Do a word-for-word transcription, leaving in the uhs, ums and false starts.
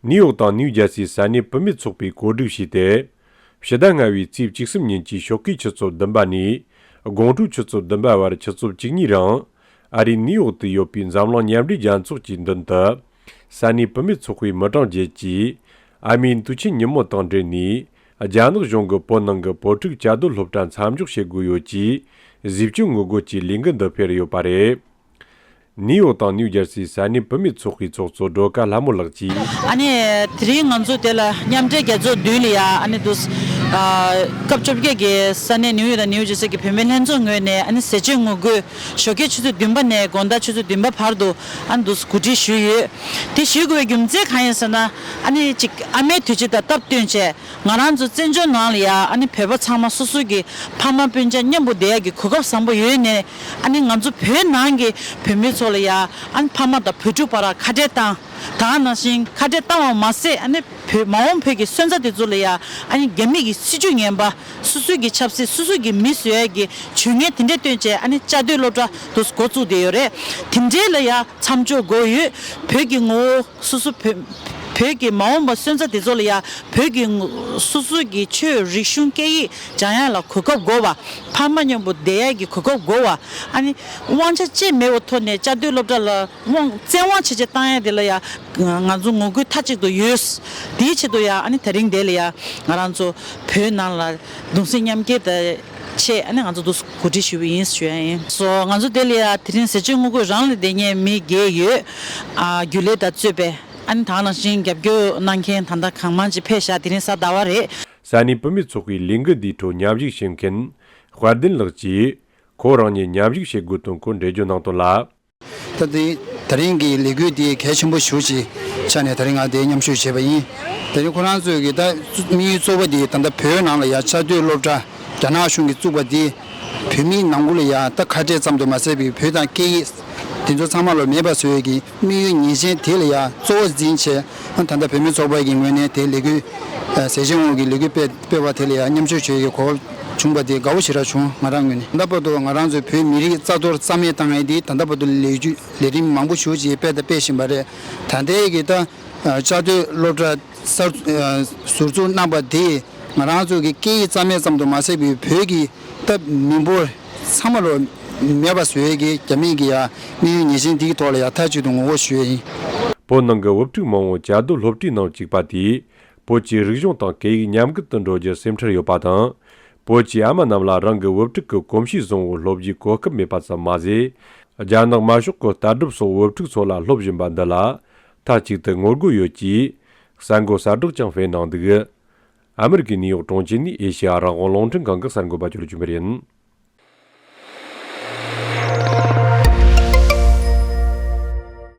ནིའུ་ཡོག་དང་ནིའུ་ཇར་སིའི་ས་གནས་བུད་མེད་ཚོགས་པས་གོ་སྒྲིག་བྱས་ཏེ། ཕྱི་ཟླ་ལྔ་བའི་ཚེས་བཅུ་གསུམ་ཉིན་གྱི་ཞོགས་ཀའི་ཆུ་ཚོད་བདུན་པ་ནས་དགོང་དྲོའི་ཆུ་ཚོད་བདུན་པ་བར་ཆུ་ཚོད་བཅུ་གཉིས་རིང་ཨ་རིའི་ནིའུ་ཡོག་ཏུ་ཡོད་པའི་འཛམ་གླིང་མཉམ་འབྲེལ་རྒྱལ་ཚོགས་ཀྱི་མདུན་དུ། ས་གནས་བུད་མེད་ཚོགས་པའི་མི་གྲངས་བརྒྱད་ཀྱིས་ཨ་མའི་དུས་ཆེན་ཉིན་མོ་དང་འབྲེལ་ནས། རྒྱ་ནག་གཞུང་གིས་བོད་ནང་གི་བོད་ཕྲུག་བཅའ་སྡོད་སློབ་གྲྭ་མཚམས་འཇོག་བྱེད་དགོས་ཡོད་ཅེས་གཟེབ་སྐྱོན་ངོ་རྒོལ་གྱི་ལས་འགུལ་འདི་སྤེལ་ཡོད་པ་རེད། ནིའུ་ཡོག་དང་ནིའུ་ཇར་སིའི་ས་གནས་བུད་མེད་ཚོགས་པའི་ཚོགས་གཙོ་སྒྲོལ་དཀར་ལྷ་མོ་ལགས་ཀྱིས། ཨ་ནི་དེ་རིང་ང་ཚོ་དེ་ལ་མཉམ་འབྲེལ་རྒྱལ་ཚོགས་མདུན་ལ་ཡ་ཨ་ནི་འདུག་ཨ་སྐབས་བཅོ་བརྒྱད་ཀྱི་ས་གནས་ནིའུ་ཡོག་དང་ནིའུ་ཇར་སི་གི་བུད་མེད་ལྷན་ཚོགས་ངོས་ནས་ཨ་ནི་ཟས་བཅད་ངོ་རྒོལ་ཞོགས་ཀའི་ཆུ་ཚོད་བདུན་པ་ནས་དགོང་དག་ཆུ་ཚོད་བདུན་པ་བར་དུ་ཨ་ནི་འདུག་གོ་སྒྲིག་ཞུས་ཡོད། དེ་ཞུ་དགོས་པའི་རྒྱུ་མཚན་གང་ཡིན་ཟེར་ན། ཨ་ནི་གཅིག་ཨ་མའི་དུས་ཆེན་དང་སྟབས་བསྟུན་བྱས། ང་རང་ཚོ་བཙན་བྱོལ་ནང་ལ་ཡ་ཨ་ནི་བོད་པ་ཚང་མ་སོ་སོ་གི་ཕ་མ་སྤུན་ཀྱག་མཉམ་པོ་བསྡད་ཡ་གི་གོ་སྐབས་བཟང་པོ་ཡོད་ནས། ཨ་ནི་ང་ཚོ་བོད་ནང་གི་བུད་མེད་ཚོ་ལ་ཡ་ཨ་ནི་ཕ་མ་དང་བུ་ཕྲུག་བར་ཁ་བྲལ་བཏང་། ད་ག་ནང་བཞིན་ཁ་བྲལ་བཏང་བ་མ་ཟད། ཨ་ནི་བོད་མ་འོངས་བོད་ཀྱི་སོན་རྩ་དེ་ཚོ་ལ་ཡ་ཨ་ནི་རྒྱ་མི་གི་སྲིད་བྱུས་ངན་པ། སོ་སོ་གི་ཆབ་སྲིད། སོ་སོ་གི་མི་བཟོ་ཡ་གི་ཇུས་ངན་དེ་འདྲ་བཏོན་བྱས། ཨ་ནི་བཅའ་སྡོད་སློབ་གྲྭ་དེ་ཚོ་འགོ་བཙུགས་བསྡད་ཡོད་རེད། དེ་འདྲའི་ལ་ཡ་མཚམས་འཇོག་དགོས་ཡོད། བོད་ཀྱི་ངོ་བོ་སོ་སོ་བོད། བོད་ཀྱི་མ་འོངས་པ་སོན་རྩ་དེ་ཚོ་ལ་ཡ་བོད་ཀྱི་ངོ་། སོ་སོ་གི་ཆོས་རིག་གཞུང་སྐད་ཡིག་སྦྱང་ཡ་ལ་གོ་སྐབས་དགོས་པ། ཕ་མ་མཉམ་པོ་བསྡད་ཡ་གི་གོ་སྐབས་དགོས་པ། ཨ་ནི་དབང་ཆ་ཅི་མེད་པའི་ཐོག་ནས་བཅའ་སྡོད་སློབ་གྲྭ་ལ་དབང་བཙན་དབང་བྱས་བྱས་བཏང་ཡ་དེ་ལ་ཡ་ང་ཚོ་ངོ་རྒོལ་མཐའ་གཅིག་ཏུ་ཡོད། དེའི་ཆེད་དུ་ཡ་ཨ་ནི་དེ་རིང་དེ་ལ་ཡ་ང་རང་ཚོ་བོད་ནང་ལ་གདུང་སེམས་མཉམ་སྐྱེད་དང་ཆེད་ཨ་ནི་ང་ཚོ་འདུག་གོ་སྒྲིག་ཞུས་པ་ཡིན་ཞུ་ཡ་ཡིན། སོ་ང་ཚོ་དེ་ལ་ཡ་དེ་རིང་ཟས་བཅད་ངོ་རྒོལ་རང་ལ་བསྡད་མཁན་མི་བརྒྱད་ཡོད། ཨ་རྒྱུན་ལས་དང་གཙོས་པའི་ཨ་ནི་ད་ག་ནང་བཞིན་རྒྱབ་སྐྱོར་གནང་མཁན་ད་ལྟ་གང་མང་ཅིག་ཕེབས་ཤག་དེ་རིང་གཟའ་ཟླ་བ་རེད། ས་གནས་བུད་མེད་ཚོགས་པའི་ལས་འགུལ་འདིའི་ཁྲོད་མཉམ་ཞུགས་བྱེད་མཁན་དཔལ་ལྡན་ལགས་ཀྱིས། ཁོ་རང་ཉིད་མཉམ་ཞུགས་བྱེད་དགོས་དོན་སྐོར་འགྲེལ་བརྗོད་གནང་དོན་ལ། ད་དེ་ད་རིང་གི་ལས་འགུལ་འདི་གལ་ཆེན་པོ་ཞེ་པོ་ཅིག་ཆགས་ནས་ད་རིང་ང་འདིར་མཉམ་ཞུགས་བྱས་པ་ཡིན། ད་རིང་ཁོ་རང་ཚོས་ཀྱི་ད་དམིགས་ཡུལ་གཙོ་བོ་འདི་ད་ལྟ་བོད་ནང་ལ་ཡ་བཅའ་སྡོད་སློབ་གྲྭ་རྒྱ་ནག་གཞུང་གིས་བཙུགས་པ་འདི་བོད་མིའི་ནང་ཁུལ་ལ་ཡ་ད་ཁ་བྲལ་ཙམ་དུ་མ་ཟད་པའི་བོད་དང་སྐད་ཡིག་འདི་ཚོ་ཚང་མ་ལོ་མེད་པ་བཟོ་ཡས་ཀྱི་དམིགས་ཡུལ་ངེས་ཅན་དེ་ལ་ཡ་གཙོ་བོ་འཛིན་བྱས། ད་ལྟ་བོད་མི་ཚོགས་པ་གི་ངོས་ནས་དེ་ལས་འགུལ་ཟས་བཅད་ངོ་རྒོལ་གྱི་ལས་འགུལ་སྤེལ་སྤེལ་བ་དེ་ལ་ཡང་མཉམ་ཞུགས་བྱེད་ཀྱི་གོ་སྐབས་བྱུང་བ་དེ་དགའ་བོ་ཞེ་དྲག་བྱུང་། ང་རང་ངོས་ནས། ད་ལྟ་བར་དུ་ང་རང་ཚོའི་བོད་མི་རིགས་རྩ་གཏོར་རྩ་མེད་བཏང་ཡས་དེ་ད་ལྟ་བར་དུ་ལས་རྒྱུ་ལས་རིམ་མང་པོ་ཞེ་པོ་ཅིག་སྤེལ་དང་སྤེལ་བཞིན་པ་རེད། ད་ལྟའི་གི་ད་བཅའ་སྡོད་སློབ་གྲྭ་གསར་ཟུར་འཛུགས་གནང་པ་དེས་ང་རང་ཚོ་གི་སྐད་ཡིག་རྩ་མེད་ཙམ་དུ་མ་ཟད་པའི་བོད་ཀྱི་ད་མི་འབོར་ཚང་མ་ལོ་མེད་པ་བཟོ་ཡས་ཀྱི་རྒྱ་མིའི་གི་ཡ་དམིགས་ཡུལ་ངེས་ཅན་དེའི་ཐོག་ལ་ཡ་མཐའ་གཅིག་ཏུ་ངོ་རྒོལ་ཞུ་ཡས་ཡིན། བོད་ནང་གི་བུ་ཕྲུག་མང་བོ་བཅའ་སྡོད་སློབ་གྲྭའི་ནང་བཅུག་པ་དེས་བོད་ཀྱི་རིག་གཞུང་དང་སྐད་ཡིག་ཉམས་རྒུད་དུ་འགྲོ་རྒྱུར་སེམས་ཁྲལ་ཡོད་པ་དང་། བོད་ཀྱི་ཨ་མ་རྣམས་ལ་རང་གི་བུ་ཕྲུག་གི་གོམས་གཤིས་བཟང་བོ་སློབ་རྒྱུའི་གོ་སྐབས་མེད་པ་ཙམ་མ་ཟད། རྒྱ་ནག་དམར་ཤོག་གི་ལྟ་གྲུབ་སོགས་བུ་ཕྲུག་ཚོ་ལ་སློབ་བཞིན་པ་འདི་ལ་མཐའ་གཅིག་ཏུ་ངོ་རྒོལ་ཡོད་ཅེས་གསར་འགོད་གསལ་བསྒྲགས་ཀྱང་སྤེལ་གནང་འདུག། ཨ་མི་རི་ཀའི་ནིའུ་ཡོག་གྲོང་ཁྱེར་ནས་ཨེ་ཤེ་ཡ་རང་དབང་རླུང་འཕྲིན་ཁང་གི་གསར་འགོད་པ་ཅོ་ལེ་ཆོས་འཕེལ་ཡིན།